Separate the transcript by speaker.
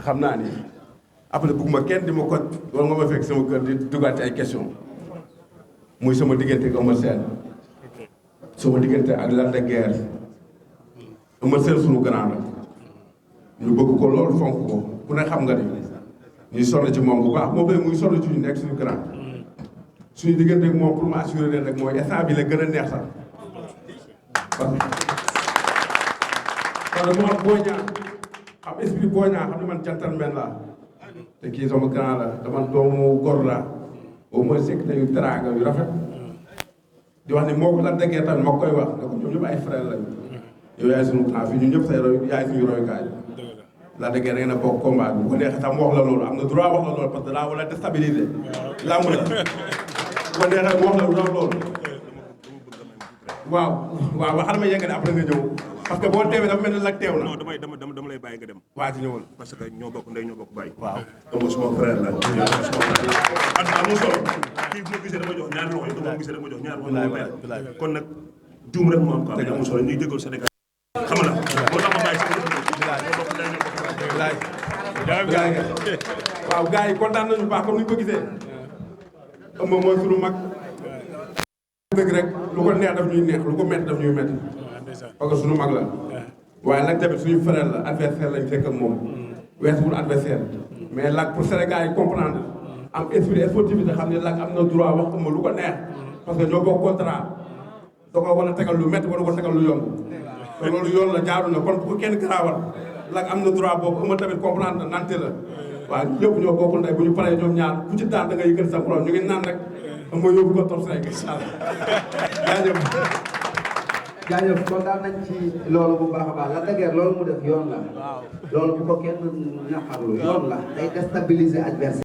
Speaker 1: xam naa ni après bëgguma kenn di ma ko wala nga ma fekk sama kër di dugaat ci ay question muy sama diggante ak Eumeu Sène sama diggante ak Lac de Guiers Eumeu Sène sunu grand la ñu bëgg ko loolu fonk ko ku ne xam nga ni ñuy sonn ci moom bu baax moom bay muy sonn ci ñu nekk suñu grand suñu diggante ak moom pour ma assurer leen rek mooy instant bi la gën a neex sax parce que moo Boy Niang xam esprit Boy Niang xam ne man gentleman laa te kii sama grand la dama doomu góor laa au moins sekk nañu teraanga yu rafet di wax ni moo ko Lac de Guiers tamit moo koy wax ne ko ñoom ñëpp ay frère lañu yow yaay suñu grand fii ñun ñëpp say roy yaay suñu royukaay Lac de Guiers da ngeen a bokk combat bi bu ko neexee sax mu wax la loolu am na droit wax la loolu parce que daa war a déstabiliser làmb la bu ko neexee mu wax la loolu waaw waaw waxal ma yegg ne après nga ñëw parce que boo teewee dafa mel ni Lac teew na.
Speaker 2: non dama lay bàyyi nga dem.
Speaker 1: waa ci ñëwal
Speaker 2: parce que ñoo bokk ndey ñoo bokk bàyyi.
Speaker 1: waaw
Speaker 2: dama suma frère la. amul solo kii bu ma gisee dama jox ñaari loxo yi dama gisee dama jox ñaari loxo kon nag juum rek moo am quoi amul solo ñuy jégal Sénégal xam nga moo tax ma bàyyi sama
Speaker 1: waaw gars yi kontaan nañu baax comme ni ñu ko gisee Eumeu mooy sunu mag dëgg rek lu ko neex daf ñuy neex lu ko métti daf ñuy métti parce que sunu mag la waaye nag tamit suñu frère la adversaire lañ fekk ak moom weesuwul adversaire mais Lac pour Sénégal yi comprendre am esprit sportivité xam ne Lac am na droit wax Eumeu lu ko neex parce que ñoo bokk contrat da ko war a tegal lu métti war a ko tegal lu yomb te loolu yoon la jaaru na kon bu ko kenn garaawal Lac am na droit boobu Eumeu tamit comprendre na nante la waaw ñëpp ñoo bokk ndey bu ñu paree ñoom ñaar ku ci daan da nga yëkkati sa borom ñu ngi naan rek Eumeu yóbbu ko top 5 incha allah jaajëf.
Speaker 3: jaajëf kontaan nañ ci loolu bu baax a baax Lac de Guiers loolu mu def yoon la loolu bu ko kenn ñaxarlu yoon la day déstabiliser adversaire